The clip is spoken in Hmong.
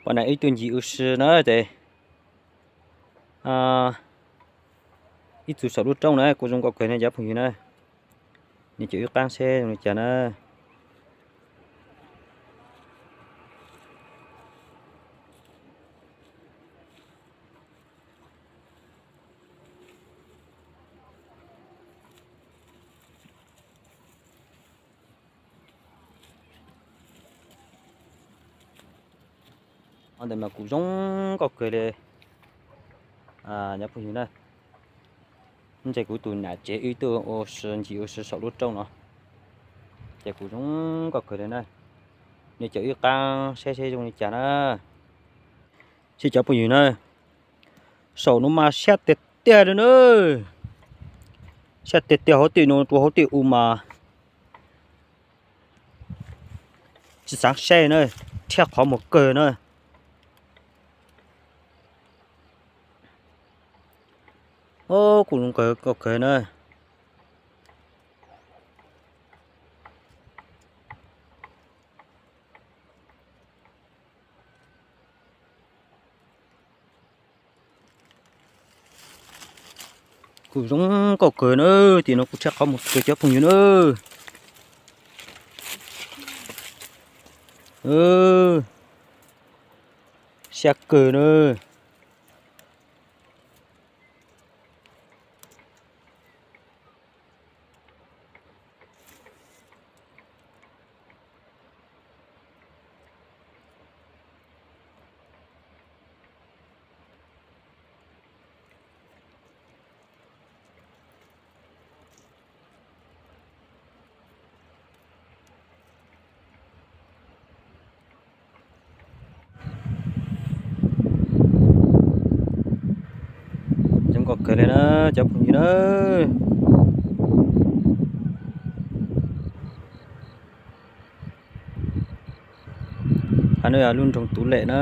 Pom na ib tug ncig ua si na ces ib tug saum lub roob na kuj zoo nkauj kawg ne cov phooj ywg na. Nej cov wb qaab seb zoo li cas na. Ntawd mas kuj zoo nkauj kawg li cov phooj ywg na. Ntshe kuv tus nam tsev wb tuaj ua si ncig ua si saum lub roob no ces kuj zoo nkauj kawg li na. Nej cov wb qaab saib seb zoo li cas na. Seb cov phooj ywg na, saum no mas siab tiag tiag li na. Siab tiag tiag, hauv tej no rua hauv tej u mas tsis xaav saib na, rhiab qhov muag kawg na. Kuj zoo nkauj kawg na. Kuj zoo nkauj kawg na, tim no kuj rhiab qhov muag kawg cov phooj ywg na. Siab kawg na. Zoo nkauj kawg li na cov phooj ywg na. Hab no yog lub nroog Tub Lem na.